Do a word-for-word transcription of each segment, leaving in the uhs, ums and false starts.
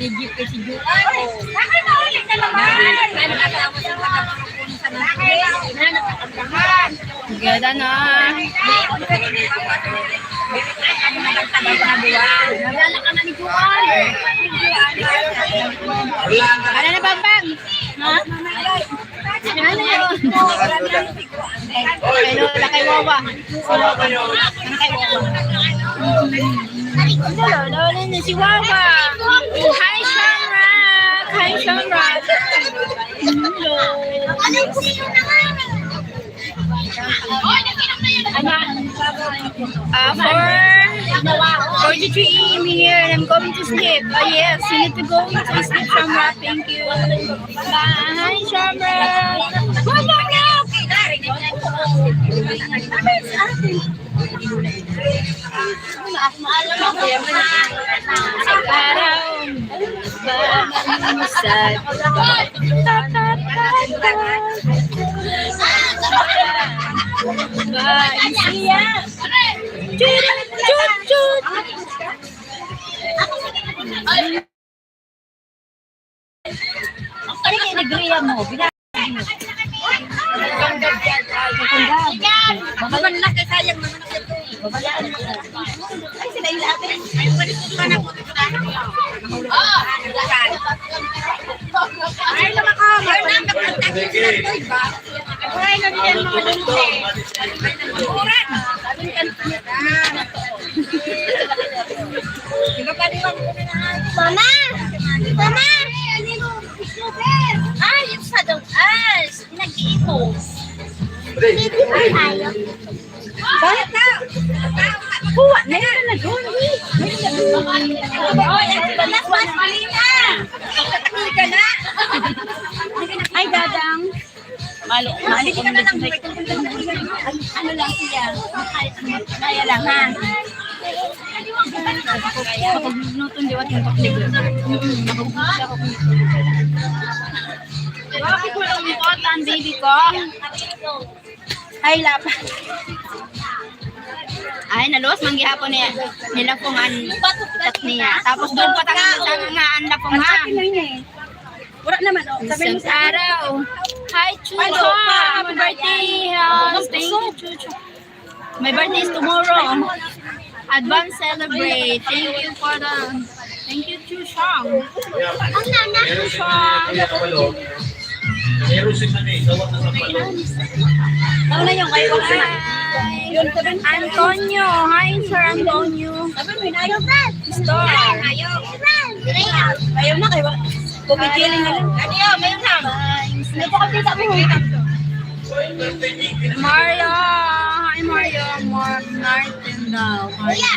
Legit kay si Juan. Bakit mahuli ka naman? Ano ka tapos ang pagkakaroon sa mga Ganda na. Wala na ka na ni Juan. Wala na, Bambang. Ha? Ano yun? Hello, lakay Wawa. Hello, hello, si Wawa. Hi, Shamrock. Hi, Shamrock. Hello. Ano? Uh, four forty-three A M here, and I'm going to sleep. Oh yes, you need to go to sleep, Shamrock. Thank you. Bye, Shamrock. Bye, Shamrock. Sa araw, ba, sa, ta, ta, ta, ta. Ba, siya. Chut, chut, chut. Ano yung degree mo? Bina- Babalaan na kay sayang naman ang ito. Babalaan na. Ay, sila yung lahat eh. Oh, ay, lumakaw. Ay, lumakaw. Ay, lumakaw. Ay, lumakaw. Mama! Mama! Ay, yung sa daw. Ay, nag-iipos. Dito pa tayo. Bakit na? Kuha na yan na doon. Mas, mas mali na. Ay, dadang. Mali, mali ko na lang. Ano lang siya? Kaya lang, ha? Kapag nutong diwat yung pakligyan. Kapag gusto ako, bakit walang important, baby ko? Ay, lapa. Ay, naluwas man gihapon niya. Nila kung an-, utak niya. Tapos doon pa tayo sa mga anda pong ha. Wala naman, oh. Sabi mo Isang sa araw. Hi, Chucho. Happy birthday. Thank you, Chucho. My birthday is tomorrow. Advance celebrate. Thank you for the, thank you, Chucho. Ang nana. Chucho. Ano na yung kayo? Hi. Antonio. Hi, Sir Antonio. Star. Ayaw na kayo. Kumikiling na lang. Ano yun? Ngayon lang. Hindi ko kapita mo. Mario. Hi, Mario. More night than thou. Mario.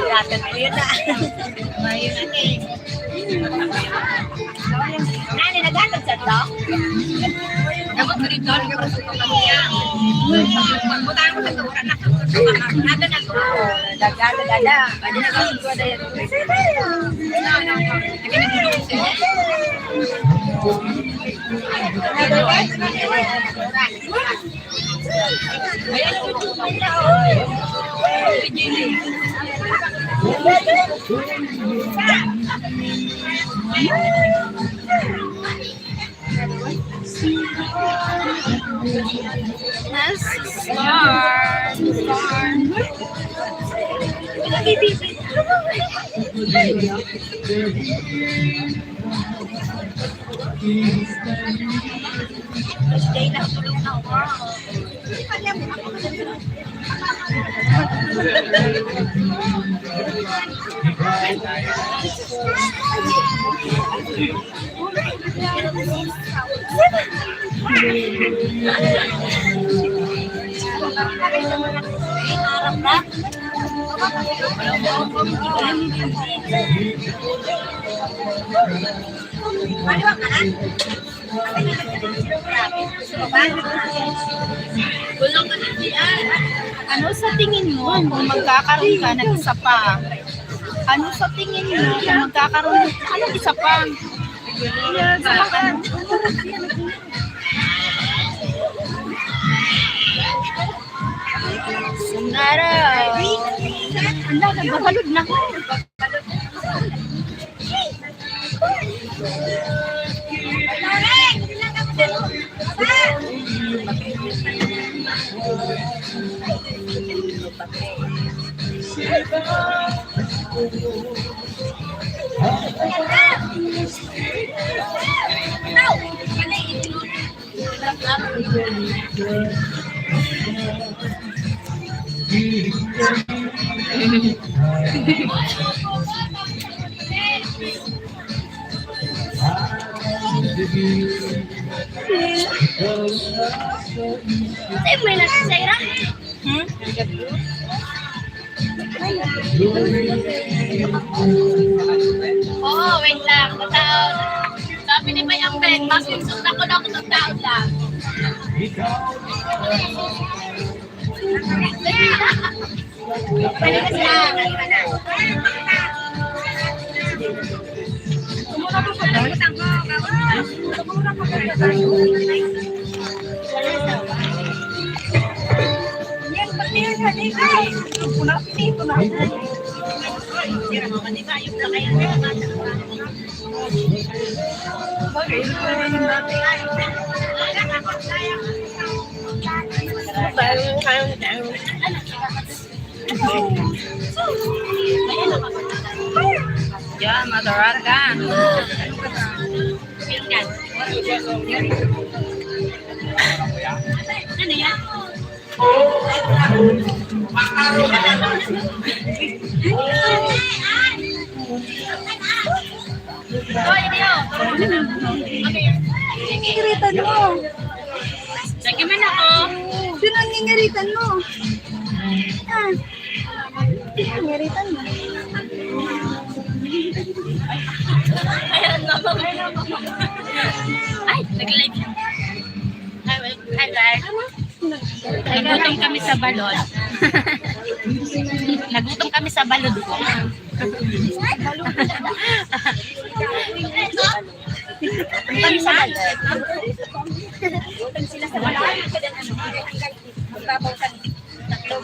Yatag ko yun, ah. Mayo na, eh. Nani, naghatag sa to? Dapat ko dito, ano yung parang sa pamilya? Magbutang ko sa to, wala na. Nada na to. Daga, daga, daga. Pwede na gawin ko na yan. Yes, star, star. Ano sa tingin mo kung magkakaroon ka ng isa pa? Ano sa tingin mo kung magkakaroon ng isa pa? Sungara. Ala, nagbabalod na ako. Ay, may nasa sa ira. Hmm? Oo, wait lang. Mataon. Sabi ni Mayang Ben, mas gusto na ko na ako ng taon lang. Yan, madaragan. Ano yan? Ngingiritan mo. Lagi man ako. Sino ang ngingiritan mo? Ah. Sino ang ngingiritan mo? Ayan, no. Ay, nag-live. Hi, hi, guys. Nagutom kami sa balod. Nagutom kami sa balod ko. Kami sa balod. Sila sa balod. Magbabaw sa tatlog.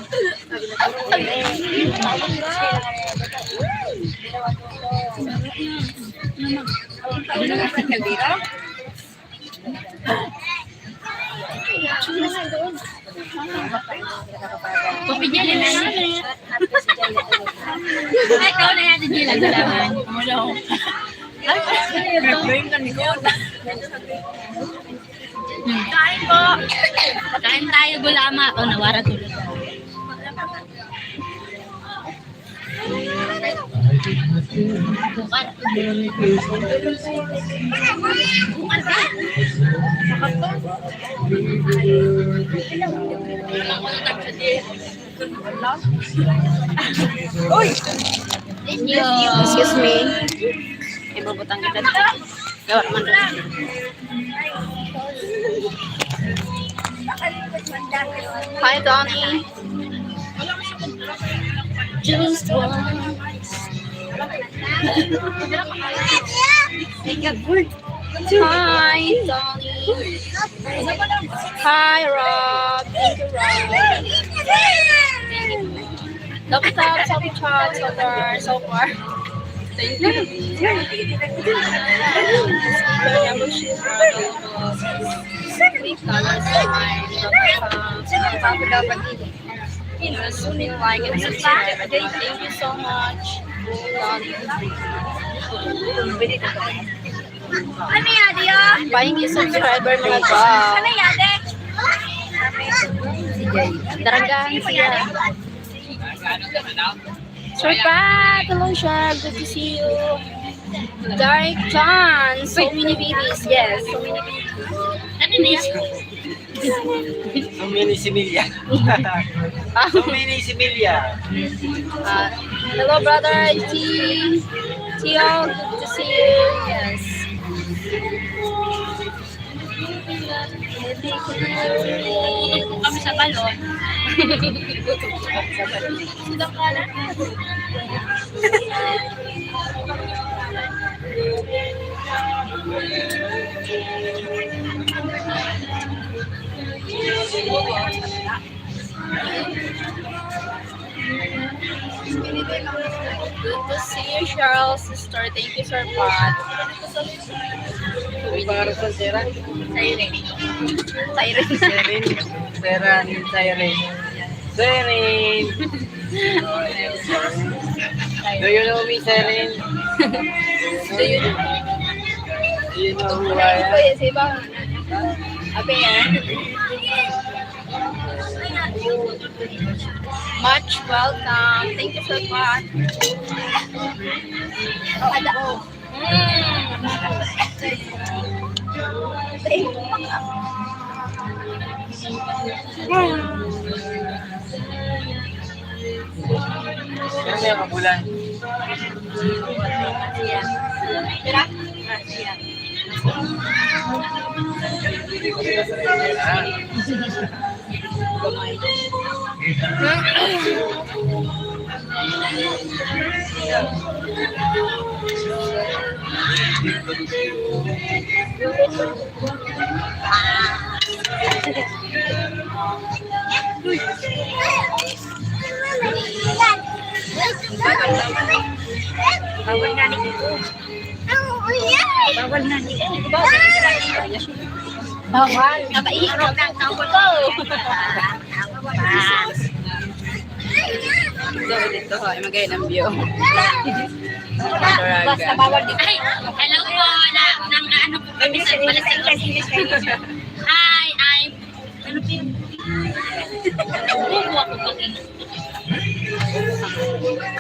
Kopya na lang. Ay, ikaw na yan, Jila. Gulaman. Wala ko. Ay, nag-blame ka ni Koda. Hmm. Kain po. Kain tayo, gulama. Oh, nawara tuloy. Uy! Excuse me. Ibubutang kita. Gawa man. Hi, Donnie. Just once. Hi, Donnie. Hi, Rob. Thank you, Rob. Thumbs up sa chat so far, so far. Thank you. Like and subscribe. Thank you so much. Ano yan, Dion? Buying you subscriber, mga tao. Ano yan, Dion? Sige. Daranggahan siya. Sir Pat, hello, sir. Good to see you. Dark John, so many babies. Yes, so many babies. Ano na yan? So many similya. So many similya. Uh, hello, brother T. Tio, good to see you. Yes. Gutom kami sa balon. Gutom kami sa balon. Gutom ka na? Good to see you, Cheryl, sister. Thank you, Sir Pat. May pangarap sa Sarah? Siren. Siren. Siren. Siren. Siren. Siren. Do you know me, Siren? Do you know? Do you know who I am? Kuya, si Bang. Abi, ah. Much welcome. Thank you so much. Mm. Thank you. Ano yung kabulan? Tira? Ah, siya. Bawal nga ni ito. Bawal nga ni ito. Bawal nga ni ito. Bawal. Nakaihi ko ng tao ko. Ah. So, dito ho, ay magayon ang view. Basta bawal dito. Ay, hello po, na, nang ano po kami sa Palasan. Hi, I'm, ano po yun? Bubo ako pag ano.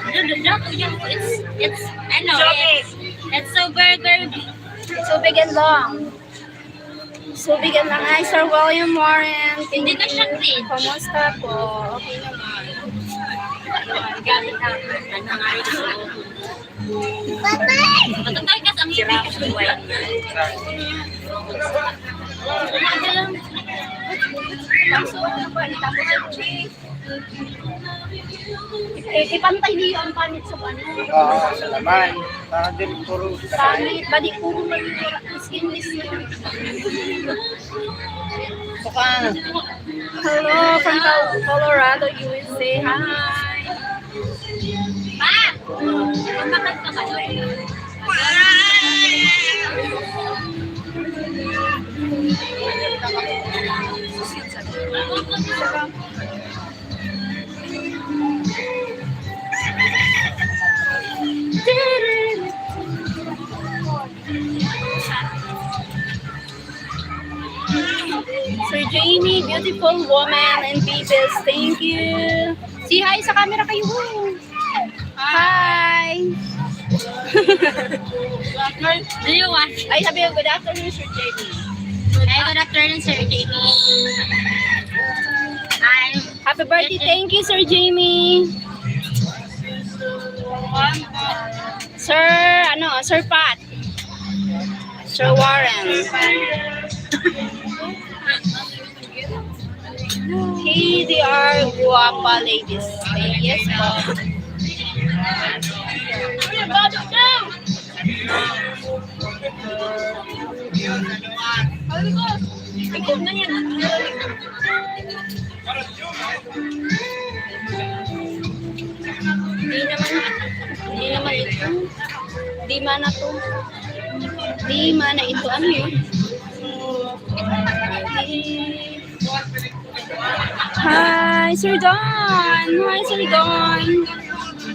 Ano, ano, ano, it's, it's, ano, it's, it's so very, very, so big and long. So, bigyan lang. Hi, Sir William Warren. Hindi na siya cringe. Kumusta po? Okay naman. Gamit na. Ano nga rin siya? Matatay ka sa ngipin. Ang suot na po, tapos yung cheese. Eh, ipantay niyo ang panit sa ano. Oo, sa laman. Para din puro sa Panit, bali puro man yung skinless na yun. Saka, hello from Col-, Colorado, U S A. Hi. Pa! Magpakanta ka doon. Sir Jamie, beautiful woman and babies. Thank you. Say hi sa camera kayo. Hi. Do you watch? Ay, sabi ko, good afternoon, Sir Jamie. Ay, good afternoon, Sir Jamie. Hi. Happy birthday. Thank you, Sir Jamie. Sir, ano, Sir Pat. Sir Warren. K D R Guapa Ladies. Yes po. Ikaw na yan. Di naman, di naman ito. Di mana to. Di mana ito. Ano yun? Hi, Sir Don. Hi, Sir Don.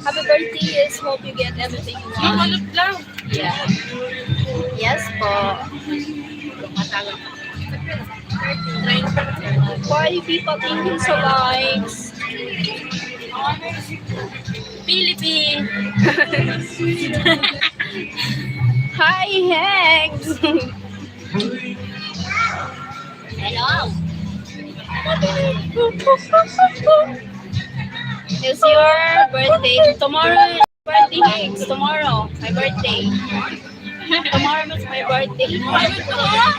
Happy birthday. Yes, hope you get everything you want. Makulot lang. Yeah. Yes po. Why people thinking so likes? Philippines. Hi, Hex. Hello. It's your birthday tomorrow. Birthday, Hex. Tomorrow, my birthday. Tomorrow is my birthday.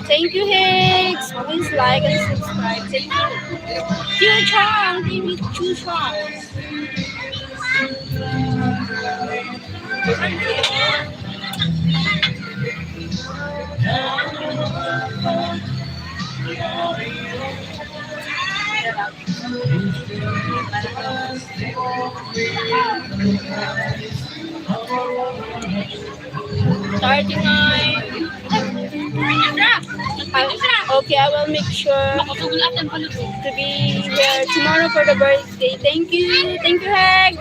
Thank you, Hex. Please like and subscribe. Thank you. Chuchang. Thank you, Chuchang. Thirty-nine. I, okay, I will make sure to be here tomorrow for the birthday. Thank you. Thank you, Hex.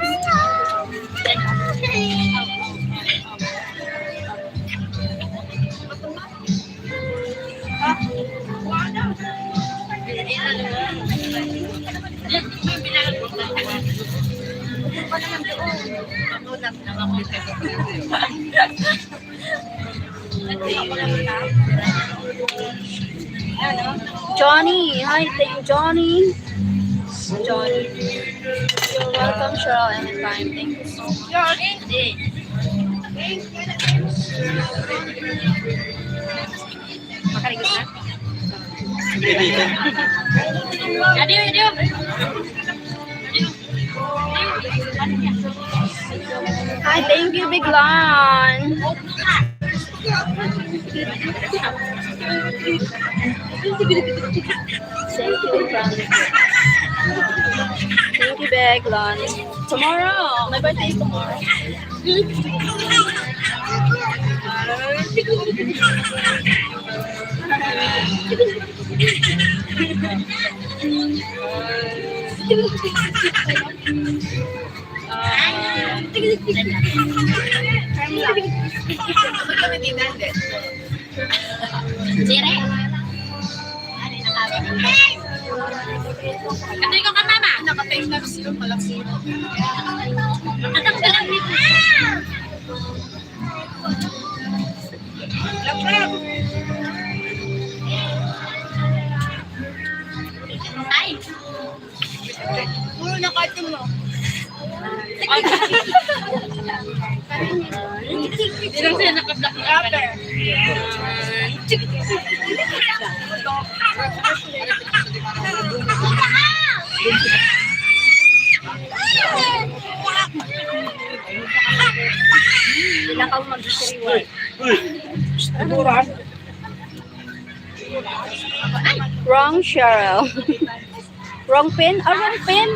Johnny, hi, thank Johnny. Johnny. You're welcome, Cheryl, anytime. Thank you so much. Makaligot na? Adiyo, adiyo. Hi, thank you, Biglan. Thank you, Biglan. Thank you, Biglan. Tomorrow, my birthday is tomorrow. Sire. Ano yung ka, mama? Nakatay na sila, malaki. Nakatanggal ang ngipin. Ay! Ulo na karton mo. Hindi lang siya naka-black wrapper. Lakaw mag-reward. Wrong, Cheryl. Wrong pin? Ah, wrong pin?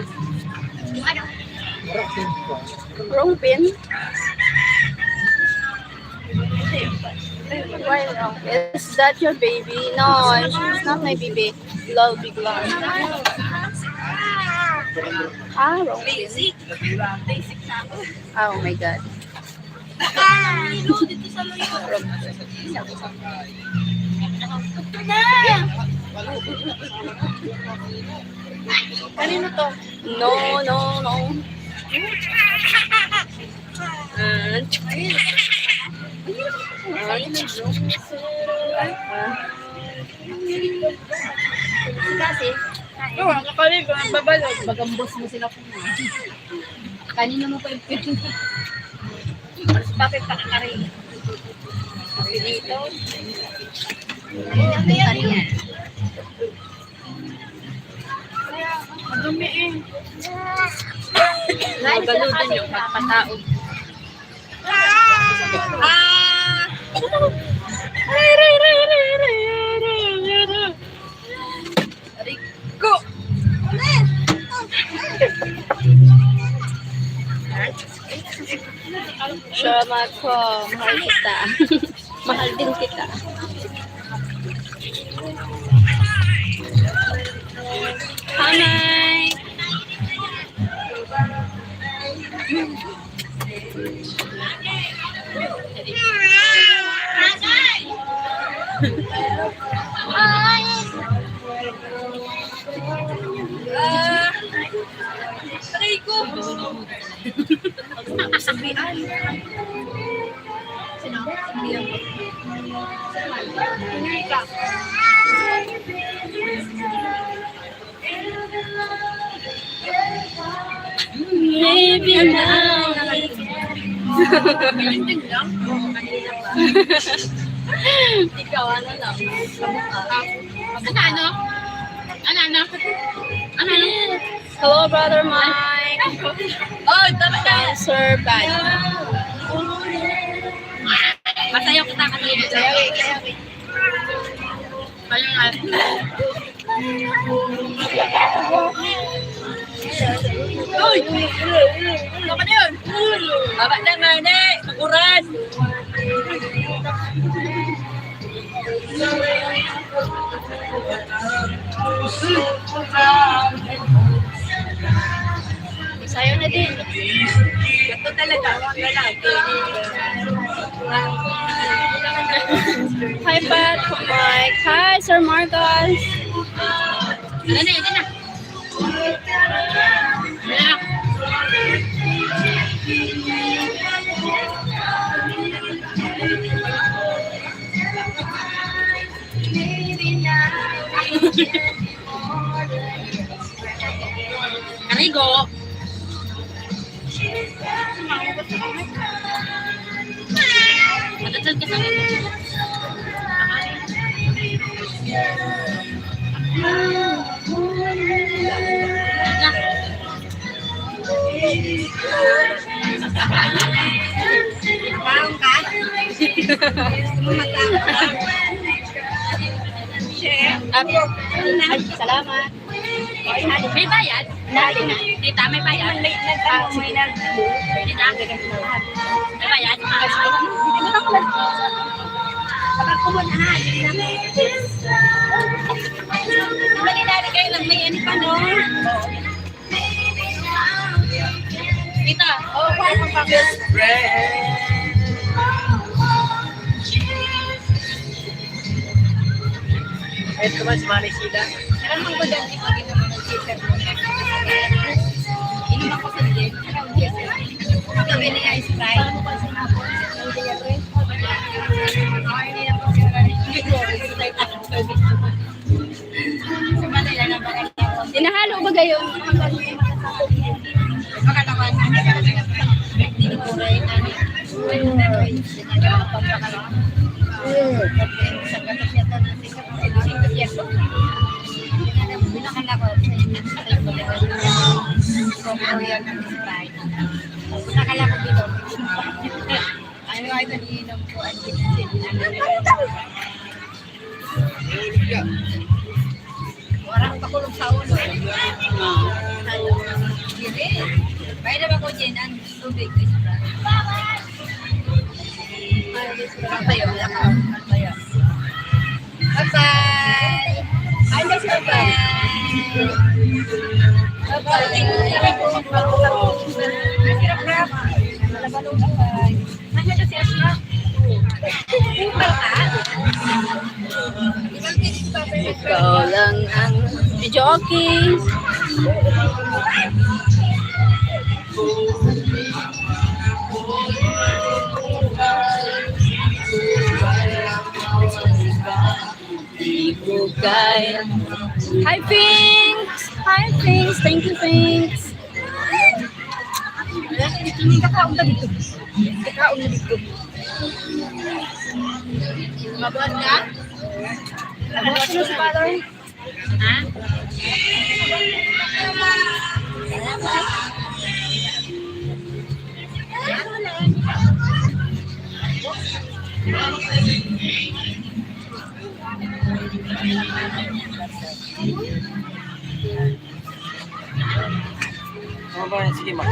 Wrong pin? Why wrong? Is that your baby? No, she's not my baby. Lol, big lol. Ah, wrong pin. Oh my God. Dito sa luyo. Kanino to? No, no, no. Ah, ah, kasi, oo, ang kapalibot, ang babalot, bagambos mo sila po. Kanino mo pa yung pwede? Mas bakit pa ka rin? Dito. Ano yan? Madumi eh. Mabaludan yung pagpataog. Ah! Aray, aray, aray. Aray ko! Salamat po. Mahal kita. Mahal din kita. Hi! Ah, aray ko! Sabihan. Sino? Sabihan ko. Hindi ka. Maybe now we can. Ikaw, ano lang? Ano, ano? Ano, ano? Ano, ano? Hello, Brother Mike. Oh, tama na. Sir Bad. Masayaw kita kasi. Sayaw, sayaw. Kaya nga. Uy! Ano ka na yun? Baba na nga, ne! Sakuran! Sayo na din. Ito talaga, mga lalaki. Hi, Pat. Mike. Hi, Sir Marcos. Ano na, ito na. Karigo. Matatag ka sa Makaon ka? Gusto mo makaon ka? Share? Apo. Ay, salamat. May bayad? Dali na. Tita, may bayad? May nag-, may nag-, Tita, may bayad? Kapag pumunta, ha? Dali na. Dali, dali kayo lang. May ano pa, no? Tita, oh, kuha ng pangkat. Ito naman si Manay Sida. Meron mang gudang dito, dito mo nag-teacher mo. Inom ako sa gym. Kami ni Ice Sprite. Ay, hindi na po siya. Sa Manila na ba? Inahalo ba gayon? Makalawan. Ano ka na? Hindi ko rin, ano? Nakala ko dito. Ano ay nag-iinom ko ang gitsin? Wala akong pakulog sa ulo. Dili. Pwede ba ko dyan ang tubig? Papayo, papayo. Bye-bye. Ay, hindi, bye-bye. Bye-bye. Bye-bye. Ano to si Asma? Ikaw lang ang video, okay. Hi, Pinks! Hi, Pinks! Thank you, Pinks! Hindi ka kaon na dito. Hindi ka kaon na dito. Mabuhat ka? Mabuhat ka, Father? Ha? Ano ba yan? Sige, ma.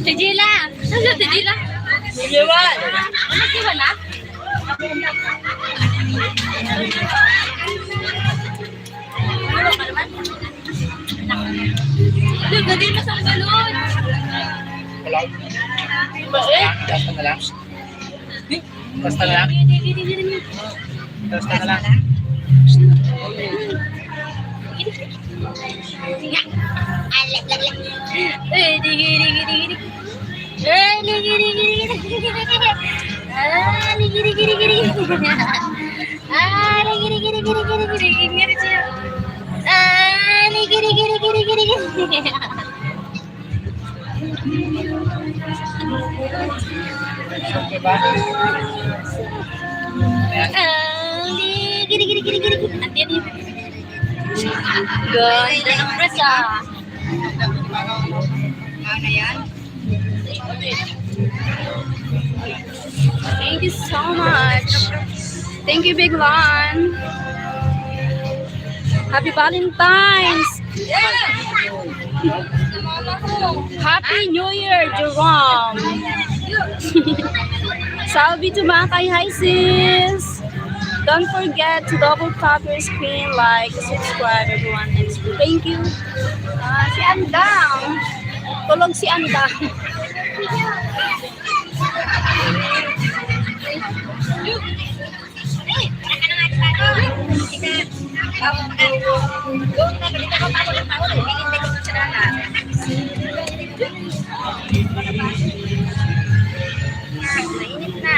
Tijila! Ano si Tijila? Tijila! Ano si Wala? Lagay mo sa balon. Hello? Bait. Basta na lang. Basta na lang. Basta na lang. Eh, digi, digi, digi, digi. Eh, digi, digi, digi, digi. Ah, digi, digi, digi, digi. Ah, digi, digi, digi, digi, digi. Ngeri siya. Ah, digi, digi, digi, digi, digi. Okay ba? Ah, digi, digi, digi, digi, digi. Nandiyan yun. Ganda ng dress, ah. Thank you so much. Thank you, Big Lon. Happy Valentine's. Happy New Year, Jerome. Salvi Tumakay, hi sis. Don't forget to double tap your screen, like, subscribe, everyone. Thanks for, thank you. Ah, si Andang. Tulog si Andang. Mainit na.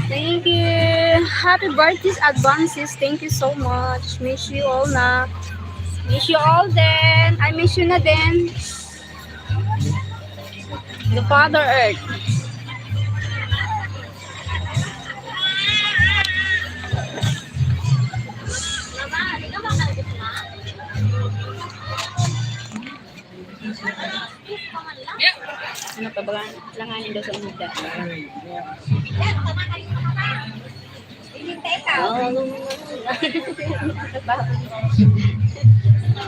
Thank you. Happy birthday advances. Thank you so much. Miss you all na. Miss you all din. I miss you na din. The Father Earth. Ano pa ba? Langanin daw sa muda.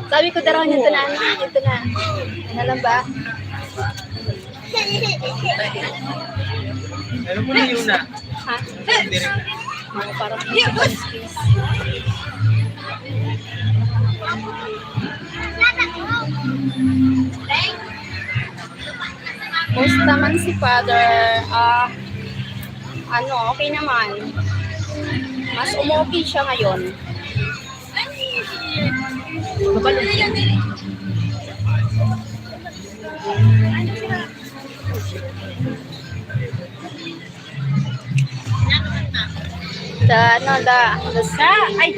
Sabi ko, daraw niyo ito na, ano, ito na. Ano lang ba? Ano po na yun na? Ha? Mga parang Kumusta man si Father? Ah, ano, okay naman. Mas umokay siya ngayon. Babalo siya. Da, ano, da, da sa, ay.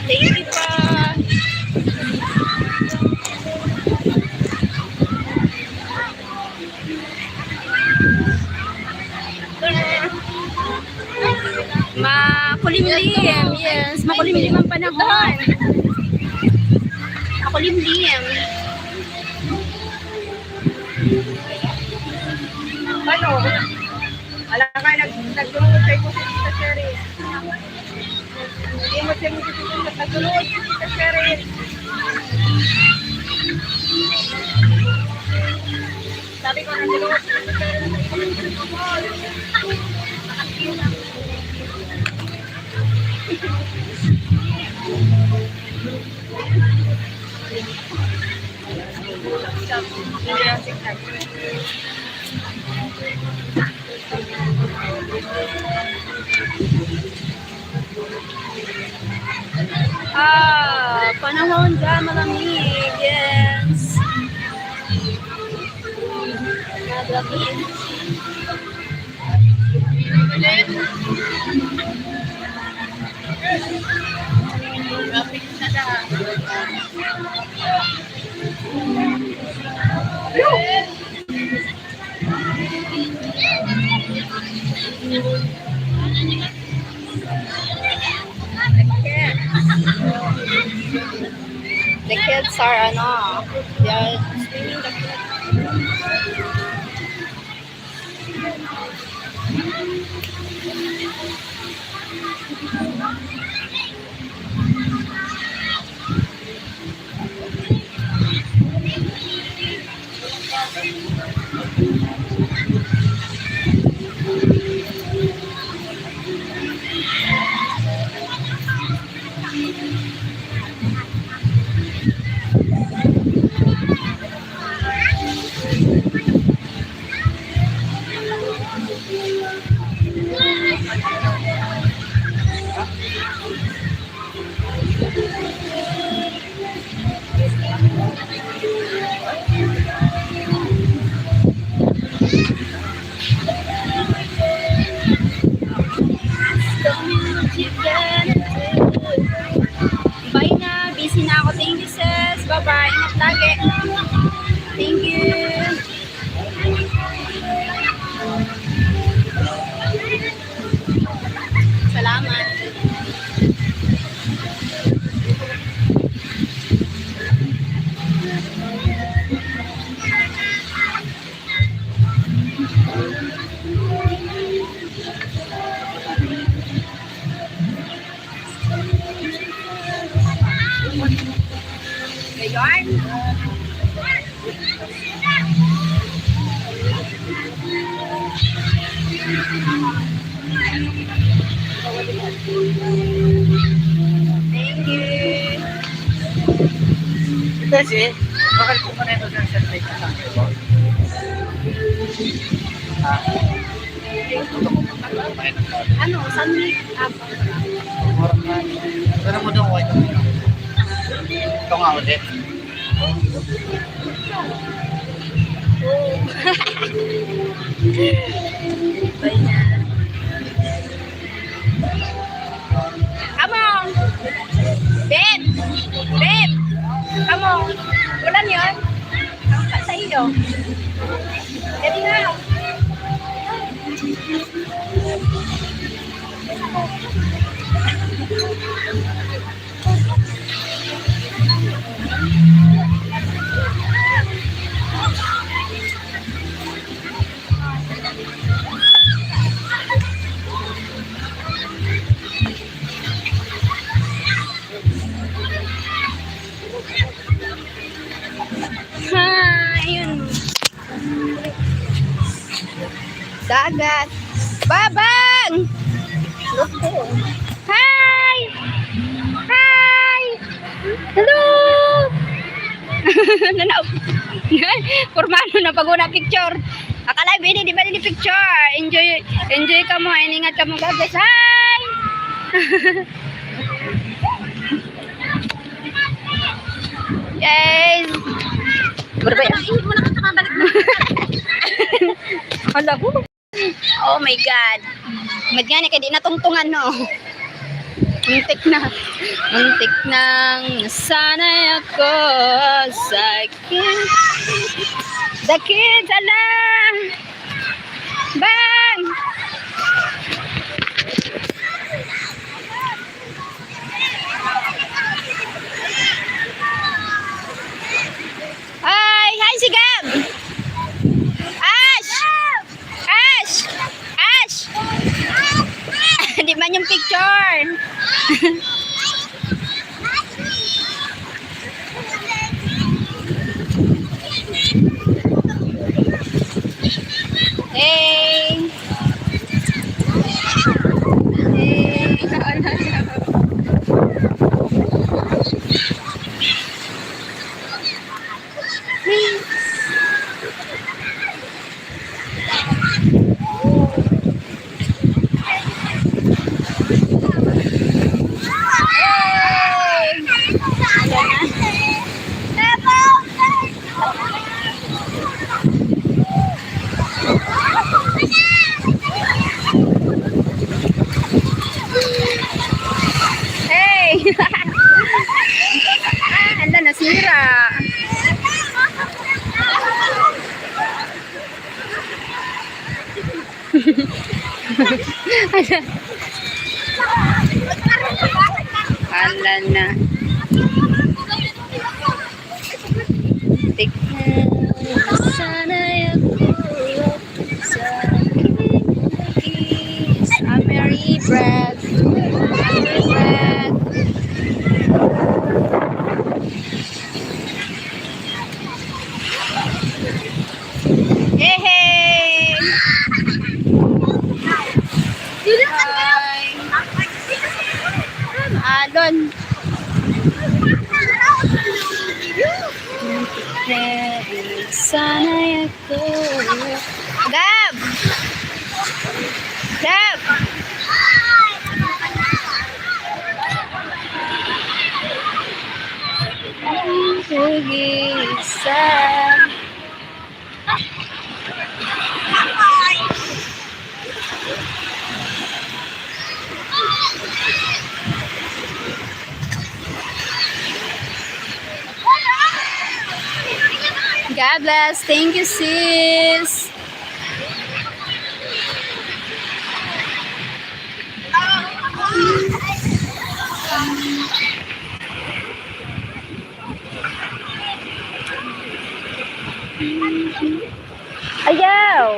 Thank you pa. Makulimlim, yes. Makulimlim ang panahon. Makulimlim. Paano? Alam ka, nag-, nagdurungod kay Kuya sa Sherry. Hindi mo siya magdudurungod, nagdurungod sa Sherry. Sabi ko, nagdurungod sa Sherry. Ah, panahon dyan, malamig. Yes. Malamig. The kids are, ano, they are swimming the kids. Bye na, busy na ako. Thank you, sis. Bye-bye. Ingat lagi. Thank you. Salamat. Ngayon? Thank you. Kasi, bakal ko muna ito sa satellite na lang. Ah. Ano, saan ni-, ah, Pero mo daw, white. Ito nga ulit. Come on! Babe! Babe! Come on! Ulan yun? Ang pa sa iyo. Dali nga. Ha, ayun. Dagat. Babang! Hi! Hi! Hello! Nanaw. Pormano na pag una picture. Akala, bini, di ba, di picture? Enjoy, enjoy ka mo, iningat ka mo, God bless. Hi! Guys! Berbaya. Ihip mo na ka, kabalik mo. Hala ko. Oh my God. Magyan ka, di natungtungan, no? Muntik na. Muntik nang nasanay ako sa kids. The kids, ala! Bang! Char! Hey! Hey! Hey! Ah, ala, nasira. Ala na. Tikang sanay ako sa kiss. Ah, merry bread. Merry bread. Hey, hey! Hi! Alon. Sanay ako. Gab! Gab! Ang hugis sa God bless. Thank you, sis. Ayaw!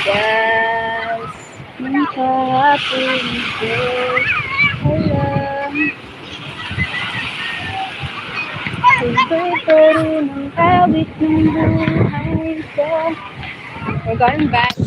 Bigas ng kahapon ko alam. Ito pa rin ang awit ng buhay ko. We're going back.